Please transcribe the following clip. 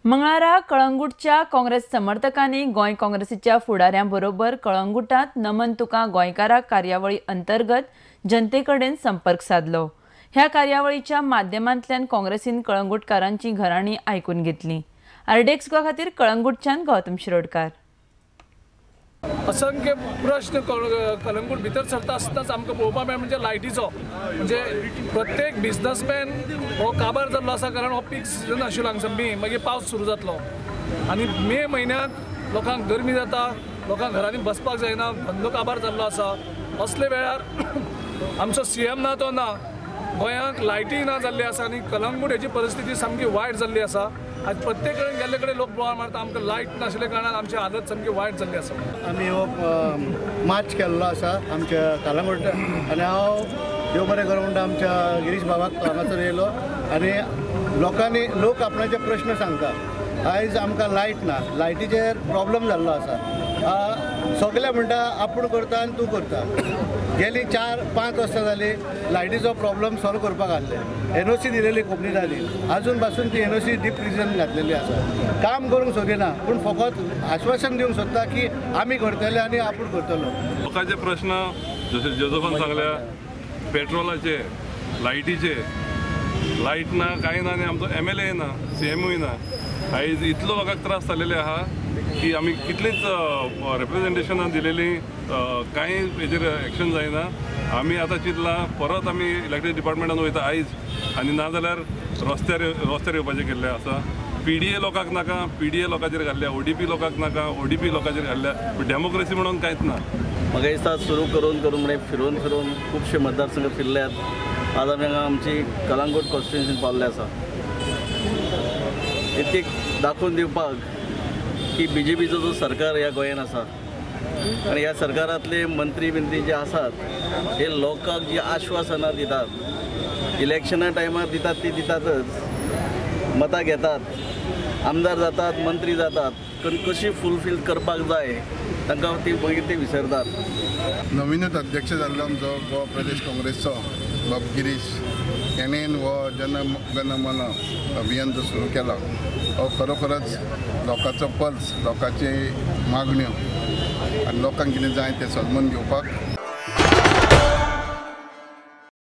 मंगळारा कळंगूटच्या काँग्रेस समर्थकांनी गोंय काँग्रेसीच्या फुडाऱ्यां बरोबर कळंगूटांत नमन तुका गोंयकारा कार्यावळी अंतर्गत जनतेकडेन संपर्क साधलो. ह्या कार्यावळीच्या माध्यमांतल्यान काँग्रेसीन कळंगूटकारांची घराणी आयकून घेतली. आरडीएक्स गोवा खातीर कळंगूटच्यान गौतम शिरोडकार. असंख्य प्रश्न कलंगूट भितर सरता आसतनाच आमकां पळोवपाक मेळ्ळा म्हणजे लायटीचो, म्हणजे प्रत्येक बिजनसमॅन हो काबार जाल्लो आसा, कारण हो पीक सिजन आशिल्लो हांगसर मे, मागीर पावस सुरू जातलो आनी मे म्हयन्याक लोकांक गरमी जाता, लोकांक घरांनी बसपाक जायना, धंदो काबार जाल्लो आसा. असले वेळार आमचो सीएम ना तो ना, गोंयांक लायटी ना जाल्ली आसा आनी कलंगूट हेची परिस्थिती सामकी वायट जाल्ली आसा. आज प्रत्येक कडेन गेल्ले कडेन लोक बोवाळ मारता, आमकां लायट नाशिल्ल्या कारणान आमची हालत सामकी वायट जाल्ली आसा. आमी हो मार्च केल्लो आसा आमच्या कलंगूट आनी हांव देव बरें करूं म्हणटा आमच्या गिरीश बाबाक हांगासर येयलो आनी लोकांनी लोक आपणाचे प्रश्न सांगता. आयज आमकां लायट ना, लायटीचेर प्रॉब्लम जाल्लो आसा. सगळे म्हणटा आपूण करता आनी तूं करता. गेली 4-5 वर्सां जाली लायटीचो प्रॉब्लम सॉल्व करपाक आहले, एनओसी दिलेली कंपनीन, आजून पासून ती एनओसी डीप फ्रिजन घातलेली आसा. काम करूंक सोदिना पूण फकत आश्वासन दिवंक सोदता की आमी करतले आनी आपूण करतलो. लोकांचे प्रश्न जशे जोजफान सांगल्या, पेट्रोलाचे, लायटीचे, लायट ना कांय ना आनी आमचो एमएलए ना, सीएमूय ना. आयज इतलो लोकांक त्रास जाल्लेले आहा की आमी कितलींच रिप्रेजेंटेशनां दिलेलीं, कांय हेजेर एक्शन जायना. आमी आतां चिंतलां परत आमी इलेक्ट्रीक डिपार्टमेंटान वयता आयज, आनी नाजाल्यार रस्त्यार रस्त्यार येवपाचें केल्लें आसा. पीडीए लोकांक नाका, पीडीए लोकांचेर घाल्ल्या, ओडीपी लोकांक नाका, ओडीपी लोकांचेर घाल्ल्या. डेमोक्रेसी म्हणून कांयच ना. म्हाका दिसता सुरू करून करून म्हणजे फिरून फिरून खुबशे मतदारसंघ फिरल्यात. आज आमी हांगा आमची कलंगूट कॉन्स्टिट्युएन्सीन पावल्ले आसा. इतकी दाखोवन दिवपाक की बीजेपीचो जो सरकार ह्या गोंयान आसा आनी ह्या सरकारांतले मंत्री बिंत्री जे आसात हे लोकांक जी आश्वासनां दितात, इलेक्शना टायमार दितात ती दितातच, मतां घेतात, आमदार जातात, मंत्री जातात, पण कशी फुलफील करपाक जाय तांकां ती मागीर ते विसरतात. नवीनूच अध्यक्ष जाल्लो आमचो गोवा प्रदेश काँग्रेसचो बाब गिरीश हेणेन हो जन गण मन अभियान जो सुरू केला हो खरोखरच लोकांचो पल्स, लोकांची मागण्यो आनी लोकांक कितें जाय तें समजून घेवपाक.